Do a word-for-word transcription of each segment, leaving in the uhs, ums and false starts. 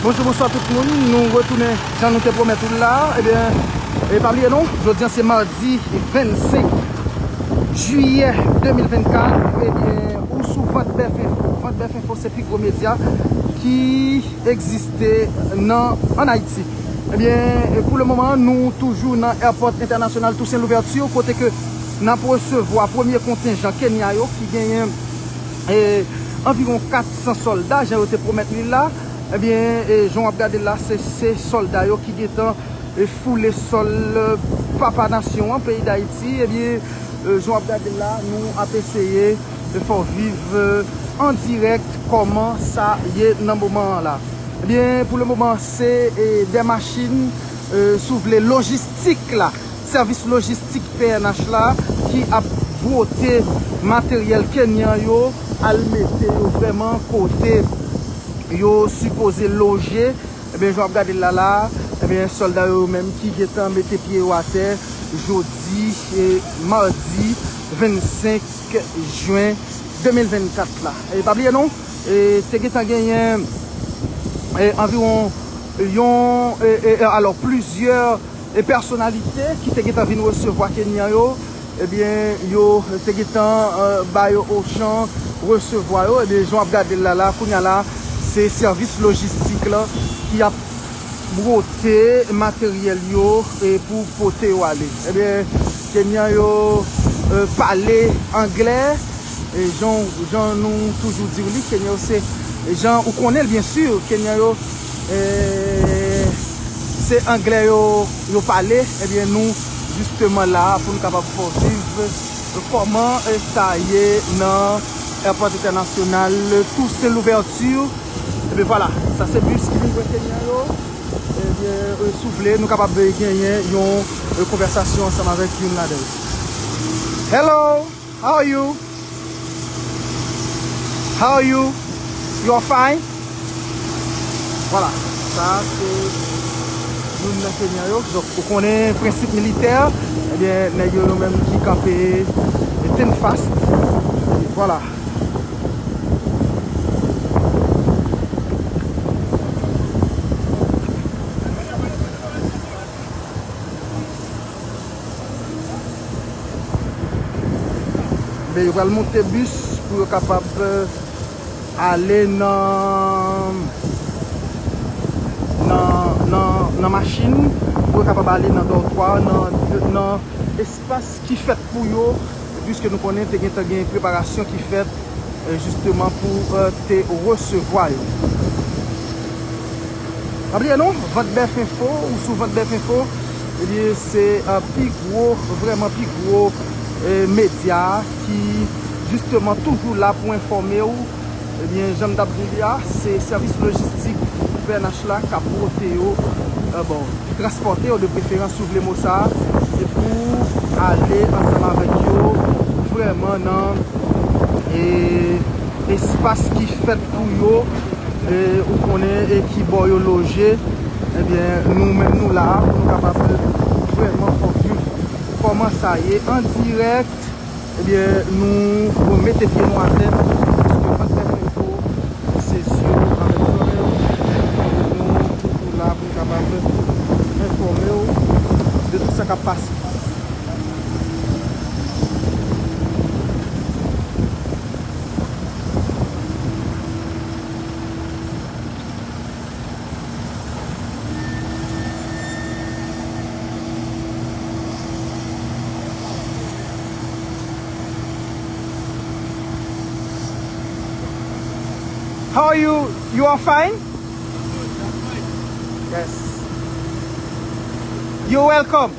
Bonjou, bonswa tout moun. Nou retounen jan nou te pwomèt ou la. Ebyen, e pa bliye non, jodi a se madi vennsenk jiyè de mil vennkat. Ebyen, ou sou Vant Bèf Enfo. Vant Bèf Enfo se pi gwo medya ki egziste nan, ann Ayiti. Ebyen, pou le moman, nou toujou nan Airport International Toussaint Louverture, kote ke n ap resevwa premye kontenjan Kenya yo ki genyen, e, anviwon kat san sòlda, jan yo te pwomèt li la. Ebyen, e, jan w ap gade la, se, se sòlda yo ki gentan, e, foule sòl, e, papa nasyon an, peyi Dayiti. Ebyen, e, jan w ap gade la, nou ap eseye, e, fè w viv, e, an dirèk kòman sa ye nan moman an la. Ebyen, pou le moman, se, e, de machin, e, si w vle, lojistik la. Sèvis lojistik P N H la ki ap bwote materyèl kenyan yo al mete yo vrèman kote yo sipoze loje. Ebyen, jan w ap gade l la la, ebyen, sòlda yo menm ki gentan mete pye yo atè jodi, e, madi vennsenk jen de mil vennkat la. E pa bliye non, e, te gentan genyen, e, anviwon yon, e, e, e, alò, plizyè e pèsonalite ki te gentan vin resevwa Kenyan yo, ebyen, yo te gentan, e, ba yo ochan resevwa yo. Ebyen, jan w ap gade l la, la, kounye a la, se sèvis lojistik lan ki ap bwote materyèl yo, e, pou pote yo ale. Ebyen, Kenyan yo, e, pale anglè, e jan, jan nou toujou di w li, Kenyan yo se, e jan ou konnen l, byen si, Kenyan yo, e, se anglè yo, yo pale. Ebyen, nou, jisteman, la pou nou kapab fè w viv kòman, e, sa ye nan Airport International Toussaint Louverture. Ebyen, vwala, sa se bis ki vin pran Kenyan yo. Ebyen, e, si w vle, nou kapab genyen yon, e, konvèsasyon ansanm avèk youn ladan yo. Hello! How are you? How are you? You are fine? Vwala, sa se youn nan Kenyan yo. Donk, ou konnen prensip militè, ebyen, nèg yo, yo menm ki kanpe, e, tenn fast. Vwala. Men yo pral monte bis pou yo kapab, e, ale nan, nan, nan, nan machin, pou yo kapab ale nan dòtwa, nan, nan espas ki fèt pou yo, piske nou konnen te gentan gen preparasyon ki fèt, e, jisteman pou, e, te resevwa yo. Pa bliye non, Vant Bèf Enfo, ou sou Vant Bèf Enfo, ebyen, se, e, pi gwo, vrèman pi gwo, e, medya ki jisteman toujou la pou enfòme w. Ebyen, jan m t ap di w li a, se sèvis lojistik P N H la k ap pote yo, e, bon, ki transpòte yo de preferans, si w vle mo sa, e pou ale ansanm avèk yo vrèman nan, e, espas ki fèt pou yo, e, ou konnen, e ki bò yo loje. Ebyen, nou menm nou la pou nou kapab vrèman fè w viv kòman sa ye an dirèk. Ebyen, nou mete pye nou atè, paske Vant Bèf Enfo se zye w avèk zòrèy w. Nou toujou la pou n kapab enfòme w de tout sa k ap pase. How are you? You are fine? Yes. You're welcome.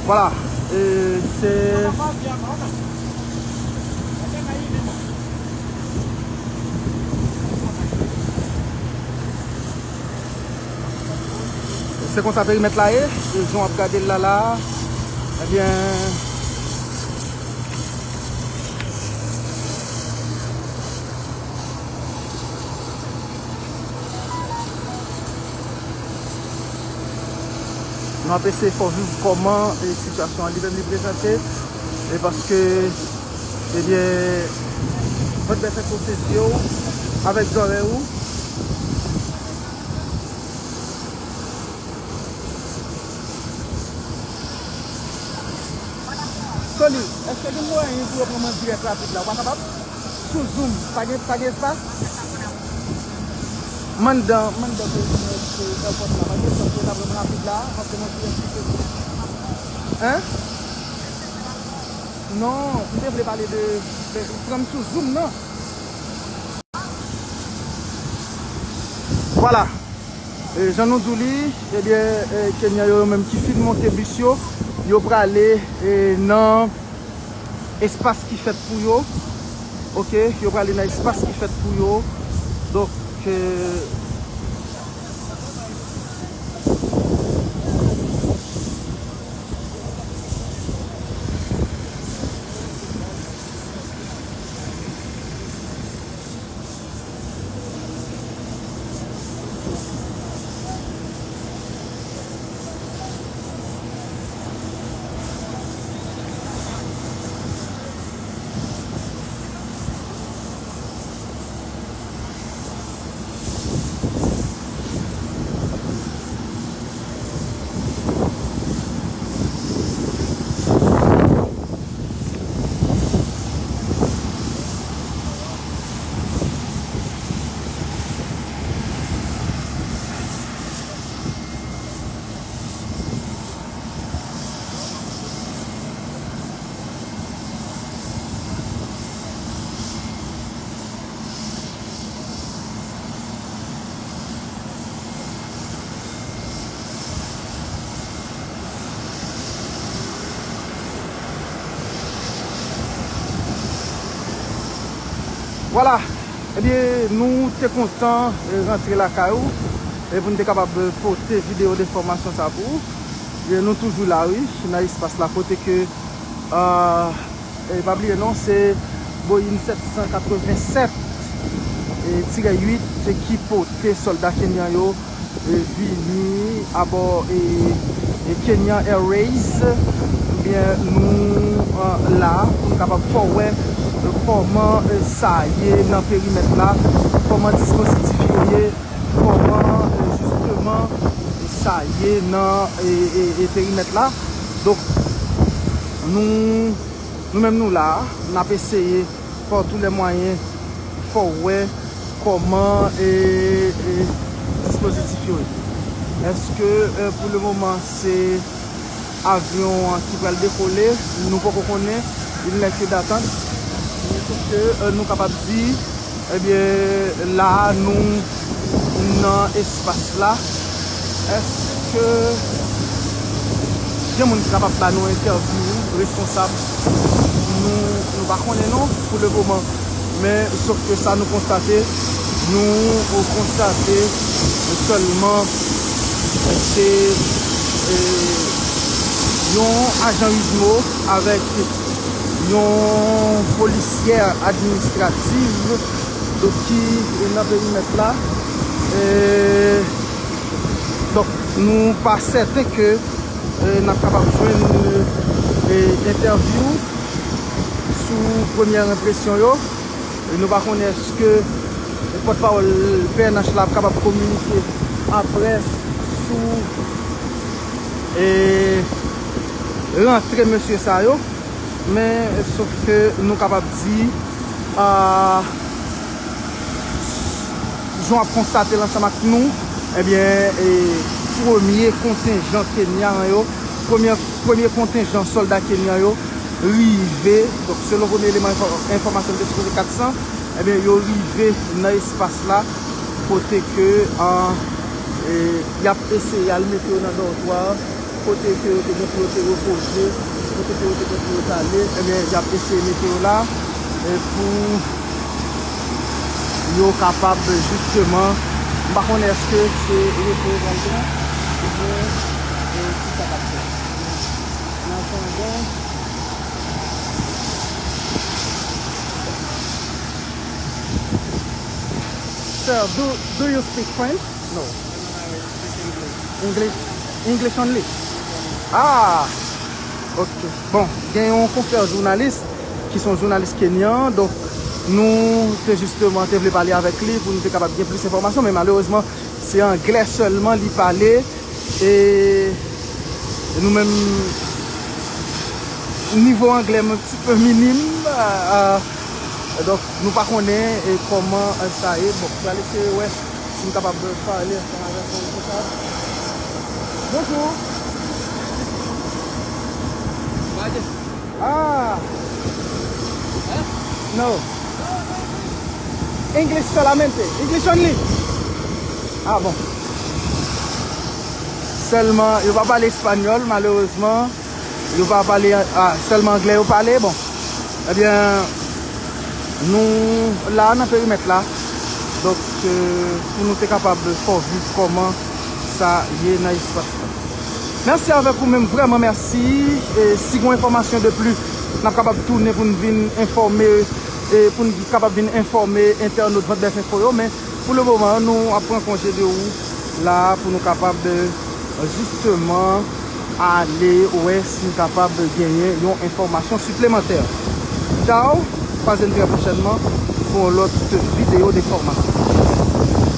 Vwala, e se Se konsa perimèt la ye, e jan w ap gade l la la, ebyen, nou ap eseye fè w viv kòman, e, sitiyasyon an li menm li prezante. E paske, ebyen, pot bèf fè pwosesyon avèk zòrèy ou. Soli, èske gen mwayen pou yo pran m an dirèk rapid la? Ou pa kapab? Sou Zoom, pa gen, pa gen espas? Mande, mande ke, ke èpòt la, pa gen espas pou yo ta pran m rapid la, antre m an dirèk sou Facebook. Hein? Non, m te vle pale de, de pran m sou Zoom nan. Vwala. E, jan nou di w li, ebyen, e, Kenyan yo, yo menm ki fin monte bis yo, yo prale, e, nan espas ki fèt pou yo. Oke, yo prale nan espas ki fèt pou yo. Donk, e, Vwala, ebyen, nou te kontan, e, rantre lakay ou, e pou n te kapab pote videyo de fòmasyon sa pou ou. E nou toujou la, wi, nan espas la, kote ke, a, e pa bliye non, se Boeing sèt san katreven sèt, e, tirè uit ki pote sòlda kenyan yo, e, vini abò, e, e, Kenyan Airways. Ebyen, nou, a, la pou n kapab fè w wè, e, kòman, e, sa ye nan perimèt la, kòman dispozitif yo ye, kòman, e, jisteman, e, sa ye nan, e, e, e, perimèt la. Donk, nou, nou menm nou la, n ap eseye pa tous les moyens fè w wè kòman, e, e, dispozitif yo ye. Èske, e, pou le moman, se avyon an ki pral dekole? Nou poko konnen, il n'est que d'attente. Men tout ke, e, nou kapab di, ebyen, la a, nou nan espas la. Èske gen moun ki kapab ba nou entèvyou, responsab? Nou, nou pa konnen non, pou le moman. Men, sof ke sa nou konstate, nou konstate sèlman se, e, yon ajan UDMO avèk yon polisyè administrativ, donk, ki nan perimèt la. E, donk, nou pa sèten ke, e, n ap kapab jwenn, e, entèvyou sou premyè enpresyon yo. E nou pa konnen èske pòtpawòl P N H la ap kapab kominike apre sou, e, rantre mesye sa yo. Men, sof ke nou kapab di, a, jan w ap konstate l ansanm ak nou, ebyen, e, premye kontenjan kenyan yo, premye, premye kontenjan sòlda kenyan yo rive, donk, selon premye eleman enfò-, enfòmasyon, nou te sipoze kat san, ebyen, yo rive nan espas la, kote ke, a, e, y ap eseye al mete yo nan dòtwa, kote ke yo te gen pou yo te repoze, kote ke yo te gen pou yo t ale, ebyen, y ap eseye mete yo la, e, pou yo kapab, jisteman, m pa konnen èske se repo yo pral pran, oubyen, e, ki sa k ap fèt. Nan atandan, Sir, do, do you speak French? No. English? English only? Ah! Ok. Bon, gen yon konfrè jounalis ki se yon jounalis kenyan, donk nou te jisteman te vle pale avèk li pou nou te kapab gen plis enfòmasyon, men malerezman se anglè sèlman li pale, e nou menm nivo anglè m un petit peu minim, euh, donk nou pa konnen e kòman, euh, sa ye. Bon, m pral eseye wè si m kapab pale ansanm avèk yon responsab. Bonjou. Ah. No. English solamente. English only. Ah bon. Sèlman, yo pa pale espanyòl, malerezman. Yo pa pale, ah, sèlman anglè yo pale. Bon. Ebyen, nou la nan perimèt la. Donk, euh, pou nou te kapab fè w viv kòman sa ye nan espas la. Mèsi avèk ou menm, vrèman mèsi. E si gen enfòmasyon de plis, n ap kapab tounen pou n vin enfòme, e pou n kapab vin enfòme entènot Vant Bèf Enfo yo, men pou le moman, nou ap pran konje de ou la pou nou kapab, euh, jisteman ale wè si n kapab genyen yon enfòmasyon siplemantè. Tchao, kwaze n trè pwochènman pou yon lòt videyo de fòmasyon.